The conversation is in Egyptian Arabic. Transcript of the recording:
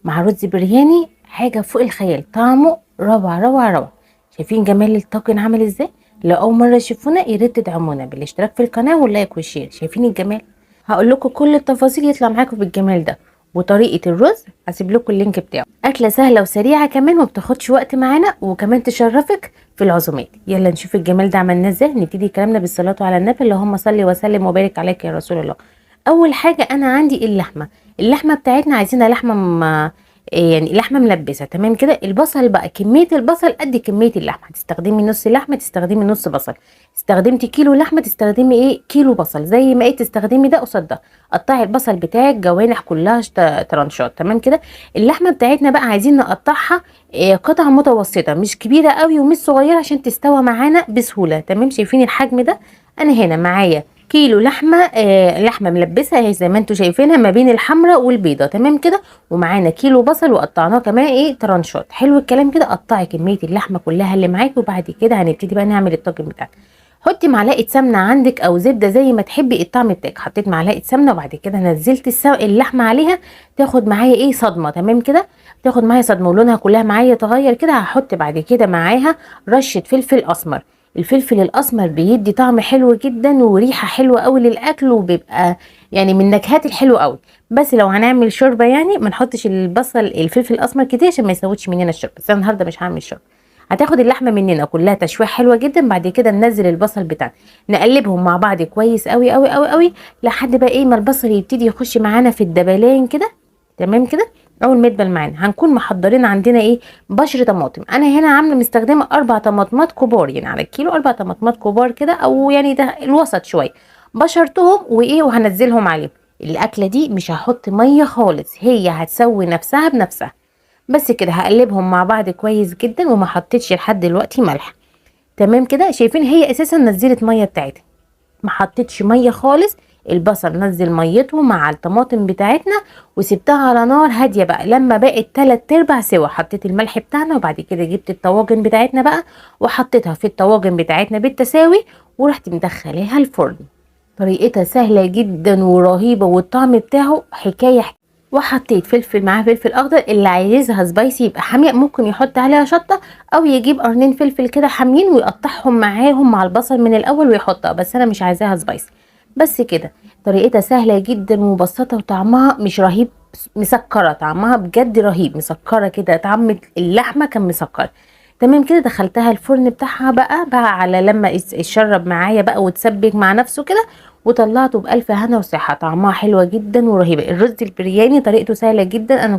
مع رز برياني، حاجة فوق الخيال، طعمه روعه روعه روعه. شايفين جمال الطاجن عامل ازاي؟ لو اول مرة تشوفونا يا ريت تدعمونا بالاشتراك في القناة وال like وال share. شايفين الجمال؟ هقول لكم كل التفاصيل يطلع معاكم بالجمال ده. وطريقه الرز هسيب لكم ال link بتاعه. اكله سهلة وسريعة كمان ومبتاخدش وقت معانا، وكمان تشرفك في العزومات. يلا نشوف الجمال ده عملناه ازاي. نبتدي كلامنا بالصلاة على النبي، اللهم صل وسلم وبارك عليك يا رسول الله. اول حاجة انا عندي اللحمة، اللحمة بتاعتنا عايزينها لحمه يعني لحمه ملبسه، تمام كده. البصل بقى كمية البصل قد كمية اللحمة، هتستخدمي نص لحمه تستخدمي نص بصل، استخدمتي كيلو لحمه تستخدمي ايه كيلو بصل، زي ما ايه تستخدمي ده قصاد ده. قطعي البصل بتاعك جوانح كلها ترانشات، تمام كده. اللحمة بتاعتنا بقى عايزين نقطعها قطع متوسطه، مش كبيرة قوي ومش صغيرة عشان تستوى معانا بسهولة، تمام. شايفين الحجم ده؟ انا هنا معايا كيلو لحمه، لحمه ملبسه اهي زي ما انتم شايفينها ما بين الحمراء والبيضة، تمام كده. ومعانا كيلو بصل وقطعناه كمان ايه ترانشات. حلو الكلام كده. قطعي كمية اللحمة كلها اللي معاكي، وبعد كده هنبتدي بقى نعمل الطاجن بتاعنا. حطي معلقه سمنه عندك او زبدة زي ما تحبي الطعم بتاعك. حطيت معلقه سمنه وبعد كده نزلت اللحمة عليها، تاخد معايا ايه صدمة، تمام كده. تاخد معايا صدمة ولونها كلها معايا تغير كده. هحط بعد كده معاها رشه فلفل اسمر. الفلفل الاسمر بيدي طعم حلو جدا وريحه حلوة قوي للاكل، وبيبقى يعني من النكهات الحلوة قوي. بس لو هنعمل شوربة يعني ما نحطش البصل الفلفل الاسمر كتير عشان ما يسودش مننا الشوربة، بس انا النهارده مش هعمل شوربة. هتاخد اللحمة مننا كلها تشويح حلوة جدا. بعد كده ننزل البصل بتاعنا، نقلبهم مع بعض كويس قوي قوي قوي قوي لحد بقى ايه ما البصل يبتدي يخش معانا في الدبلان كده، تمام كده. اول ما يدبل معانا هنكون محضرين عندنا ايه بشر طماطم. انا هنا عامله مستخدمة 4 طماطمات كبار، يعني على الكيلو 4 طماطمات كبار كده، او يعني ده الوسط شوية. بشرتهم وايه وهنزلهم عليهم. الاكلة دي مش هحط مية خالص، هي هتسوي نفسها بنفسها بس كده. هقلبهم مع بعض كويس جدا، وما حطيتش لحد دلوقتي ملح، تمام كده. شايفين هي اساسا نزلت مية بتاعتها، ما حطيتش مية خالص. البصل نزل ميته مع الطماطم بتاعتنا، وسبتها على نار هادية بقى لما بقت 3/4 سوا. حطيت الملح بتاعنا، وبعد كده جبت الطواجن بتاعتنا بقى وحطيتها في الطواجن بتاعتنا بالتساوي، ورحت مدخلاها الفرن. طريقتها سهلة جدا ورهيبه، والطعم بتاعه حكاية. وحطيت فلفل معاه فلفل اخضر، اللي عايزها سبايسي يبقى حامية ممكن يحط عليها شطه، او يجيب قرنين فلفل كده حاميين ويقطعهم معاهم مع البصل من الاول ويحطها، بس انا مش عايزاها سبايسي. بس كده طريقتها سهلة جدا ومبسطه، وطعمها مش رهيب، مسكره، طعمها بجد رهيب، مسكره كده، طعم اللحمة كان مسكر، تمام كده. دخلتها الفرن بتاعها بقى على لما اتشرب معايا بقى وتسبك مع نفسه كده، وطلعته بألف هنا وصحة. طعمها حلوة جدا ورهيبة. الرز البرياني طريقته سهلة جدا، انا